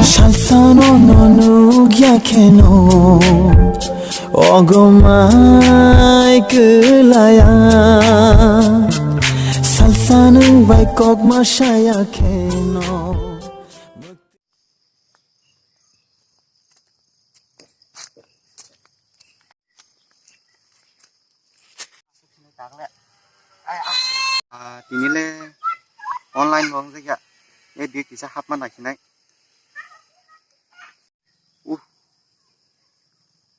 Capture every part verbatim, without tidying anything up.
Salsano no nukya kheno, ogomai kwlaya. Salsa nwng bai kok ma saya kheno. Ah, tini le online bo wngjakya. E di kisa hapma naisinai. Uh.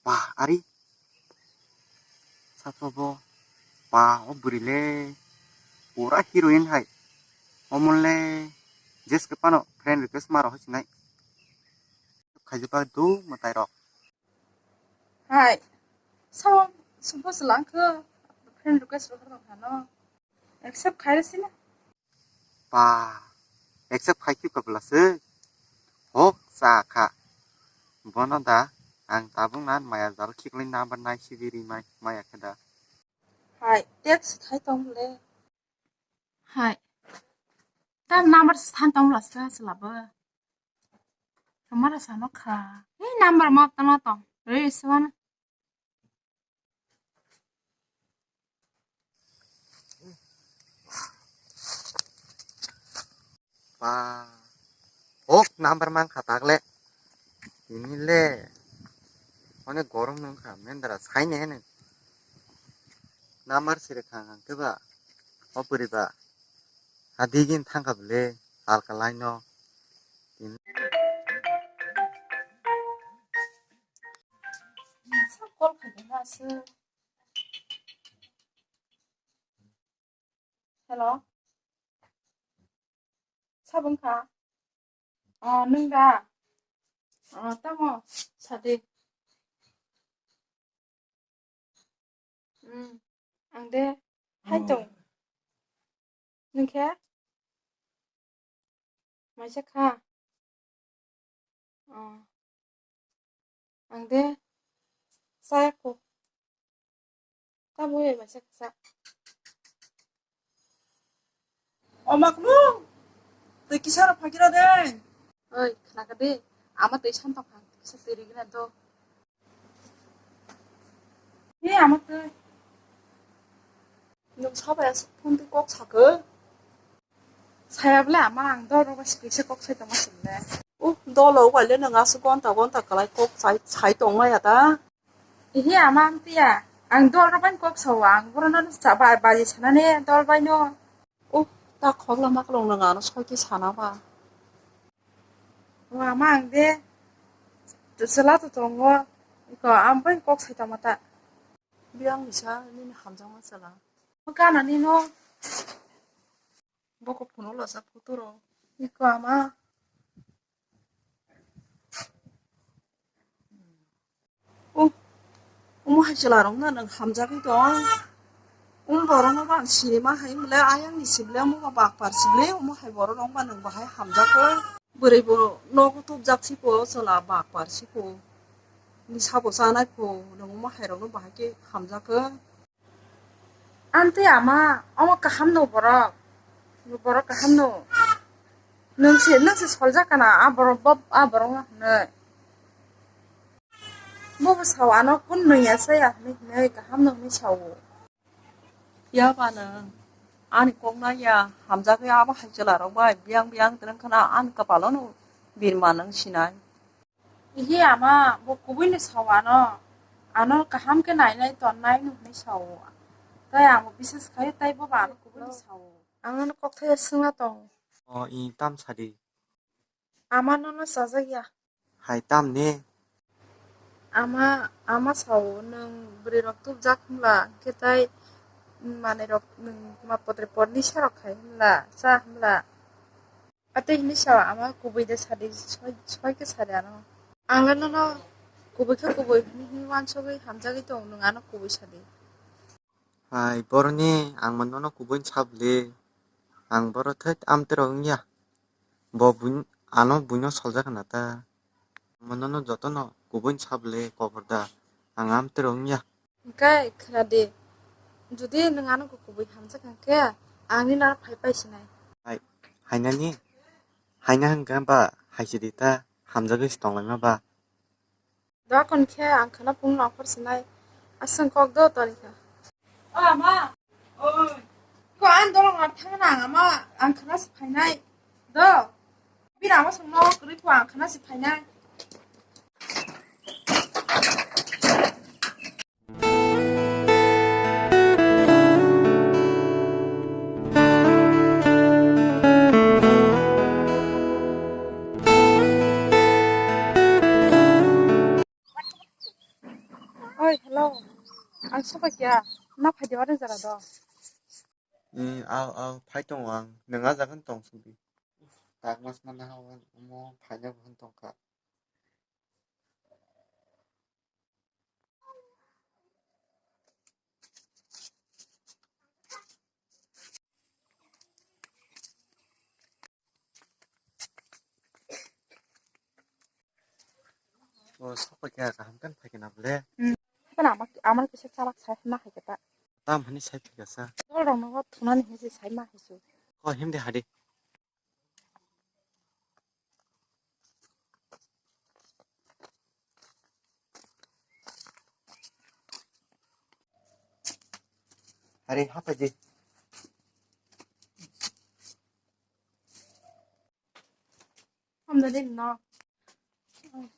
Bah, ari. Sato bo. Bah, o bwrwi le. Pura heroine hai. Omon le. Jeske pano friend request maro hai sinai. Khaijak du mwtai rok. Hai. Sao, suppose langkho friend request rohor tong hano. Accept khairasina. Ba, accept khai khe kabla se. Hok sa kha. Bono da ang tabuk nan maya jal khiklai number nai sibiri mai maya khe da. Hai, text khai tong le. Hai. Ta number san tong la sa sa la ba. Kamara sa no kha. Ni number ma ta no tong. Re sa na. Ba. Hok number mang kha tak le. Ini le. Onek gorom nung kha mendra sai ne ne. Number siri kha ang ke ba. O puri ba. Adigin thang kha bele. Alka line no. Ini. Sa call khaina se. Hello. Sabung kha? Ah, nung da? Ah, tamo sadi. Hmm. Ang de hai tong. Nung khe? Maisa kha? Oh. Ang de saya ko. Tamo ya maisa kha. O makmu. Tei kisa ro phagira de. Oi, khnaka de. Ama tei san tong kha. Kisa twi rigina do. He ama tei. Nwng sabai aswk phone twi kok sakhe? Saya bwle ama ang dol rok bai se kok sai tongma sile. Uh, dol rok bai le nwng aswk gonta gonta kwlai kok sai, sai tongmaya ta? Ihi ama amtiya, ang dol rok bai kok sao, ang borok no sa ba, baji sanani dol bai no. Uh, ta khok lama kwlwng nwng ano soi khe sana ba. O ama ang de, chwla to tongo, iko ang bai kok sai tongma ta. Biyang ni sa nini hamjakma chwla. Gana ni no. Boko phunuk lasa photo rok. Iko ama. O, omo hai chwla rok no nwng hamjagwi tong. Omo borok no bang sinima hai mole ayang ni sible omo ba bakpar sible omo hai borok rok ba nwng bahai hamjak o. Bwrwi bo nogo tubjak si po chwla bakpar si po. Ni sabo chanai po nwng omo hai rok no bahai khe hamjak o. Amtwi ama, omo kaham no borok. Borok kaham no. Nwng se, nwng se soljak kana, a borok bo, a borok no hwnwi. Bo bo sao ano kun nung ya saya hwnwi hwnwi kaham no hwnwi sao. Ya ba nwng ani kok na ya hamjak ya abo hai chwla rok bai biyang biyang twrwng khana ani kapalo no birma nwng sinai. Ihi ama bo kubui ni sao ano, ano kaham khe nainai tonnai no hwnwi sao. Tai ang bo bises khai tai bo ba ano kubui ni sao. Ang ano kokthai swngna tong. O i tam sadi. Ama nono chajak ya. Hai tam ne? Ama, ama sao nwng bwrwi rok tubjak hwnla khe tai manwi rok nwng ma potre por nisa rok khai hwnla cha hwnla. Atwi hinwi sao ama kubui de sadi soi, soi khe sadi ano. Ang le nono kubui khe kubui hinwi hinwi wansugwi hamjagwi tong nwng ano kubui sadi. Hai boroni ang ma nono kubui sabli. Ang boro thai amtwrok wngya. Bo buino, ano buino soljak na ta. Ang ma nono jotono kubui sabli kobor da. Ang amtwrok wngya. Hwnkhe khna di, jodi nwng ano kubui hamjak hwnkhe, ang nini aro phai pai sinai. Hai, hainani, haina hwnkhe ba hai sidi ta, Hamjagwi se tonglaima ba. Doakon khe ang khwna phunukno aphor sinai. Aswng kok do torikha. O ama. Oi. Ko ang dolong ar thangna ang ama ang khwna se phainai. Do. Bini ama songno kwrwi kho ang khwna se phainai. Oi, hello. Ang soba kya? Na phai de wari jara do. Hmm, aw, aw, phai tongo ang. Nwng a jaga tong sidi. Tak mas mana hawan mo phai na buhan tongkha. O, sokpha khe kaham khe phai khe na bole. Hmm. Hapana ama, ama kisa chalak sai ma hai khe ta. Tam hani sai phika sa. Dol rok no thunani hinse sai ma hai su. Ko himdi hadi. Hari hapa ji. Hamdani no.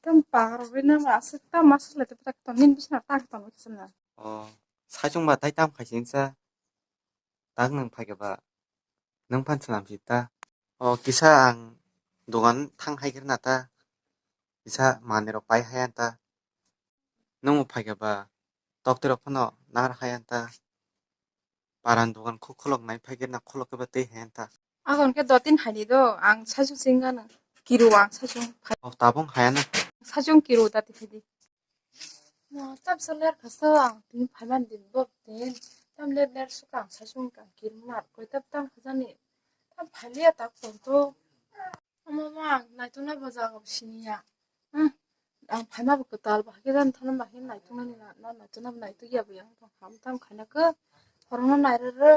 Tam pagaro bina ma asuk tam masuk le te prak tam nin bisna tak tam kisna. Oh, saichung ba tai tam khai sing sa. Tak nang phai ba. Nwng phan swnam si ta. O kisa ang dogan thang hai khe na ta. Kisa manwi rok pai hai ta. Nwng bo phai khe ba tok twi rok phano nahar hai ta. Paran dogan khuk kholok nai phai khe na kholok khe ba tei hai ta. Agon khe dotin hai di do ang saichung sing gana. Kiru ang saichung phai. O tabung hai na. Saichung kiru ta ti hai di. Mo tam sa ler kha sa ang tini phaiman din bo din. Tam ler ler su kang sa sung kang kir mar koi tam tam kha jani. Tam phai liya tak pon to. Amo ma ang nai tuna bo jaga bo sini ya. Hmm. Ang phaima bo kwtal ba hake dan thana ba hin nai tuna ni na, na nai tuna bo nai tu ya bo yang tam ham tam khaina ko. Horong no nai re re.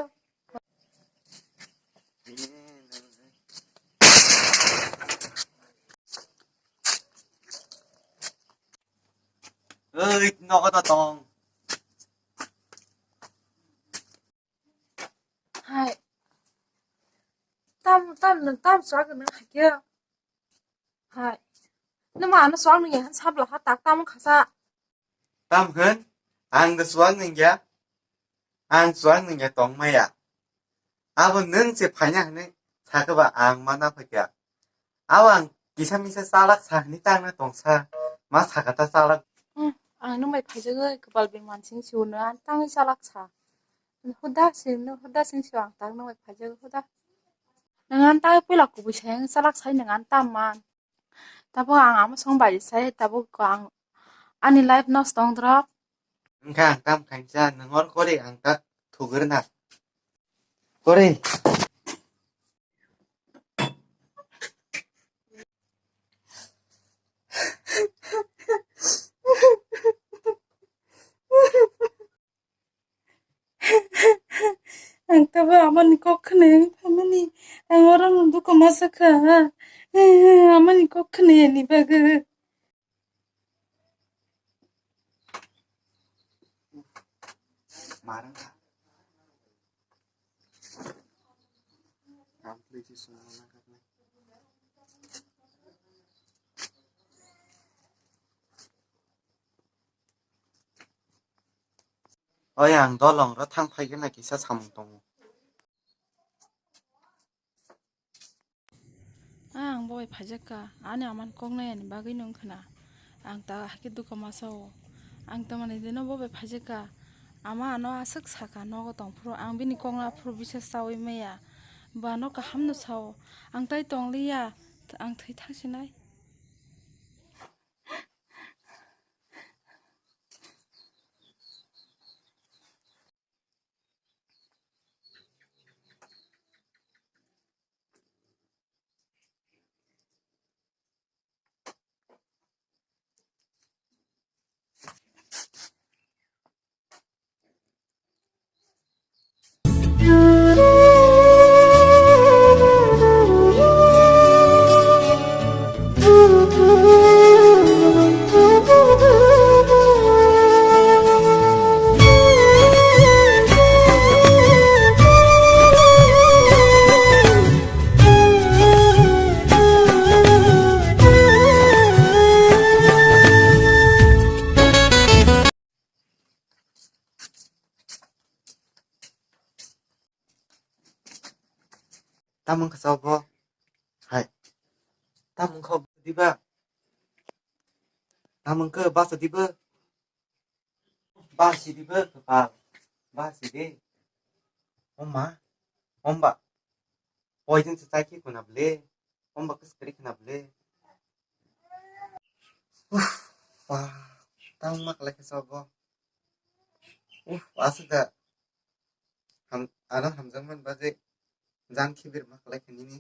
Oi, nogo da tong. Hai. Tam, tam, nwng tam swk nwng hai khe. Hai. Nwng ma ano swk nwng ya han sabla ha tak tam khasa. Tam hwn, ang da swk nwng ya. Ang swk nwng ya tong maya. Abo nwng se phaina hwnwi sakhe ba ang mana phai kha. Abo ang kisa misa chalak sa hwnwi tangna tongsa. Ma sakha ta chalak. Hmm, ang nwng bai phaijagwi kwpal bai mansing si hwnwi ang tangwi chalak sa. Huda sing no, huda sing si ang tang nwng bai phaijagwi huda. Nwng ang tangwi puila kubui sayang chalak sai nwng ang tam man. Tabuk ang ama song bai sai, tabuk ang ani life nosto wng drop. Wngkha ang tam khainsa, nwng hor kori ang tak thugurna. Kori. Ang tabo amani kok khna phaimani, ang oro no duka masa kha. Amani kok khna ni bagwi. Oi, ang dolong ro thang phai gana kisa samung tongo. Ang bo bai phaijak ka, ani aman kok nai ani bagwi nung khna. Ang ta hakhe duka masa o. Ang tamani dino bo bai phaijak ka. Ama ano aswk saka nogo tong phuru ang bini kok no aphuru bisas chaui maya. Bo ano kaham no sao. Ang tai tong liya, ang thwi thang sinai. Tamung khe sabo. Hai. Tamung kho diba. Tamung khe basa diba. Basi diba kepal. Basi di. Oma. Omba. Poison se chai ki kuna ble. Omba kis kri kuna ble. Uff. Wah. Tamung ma khlai khe sabo. Uff. Asuk da. Ham, ano hamjak man baje. Jan khibir ma khlai khe nini.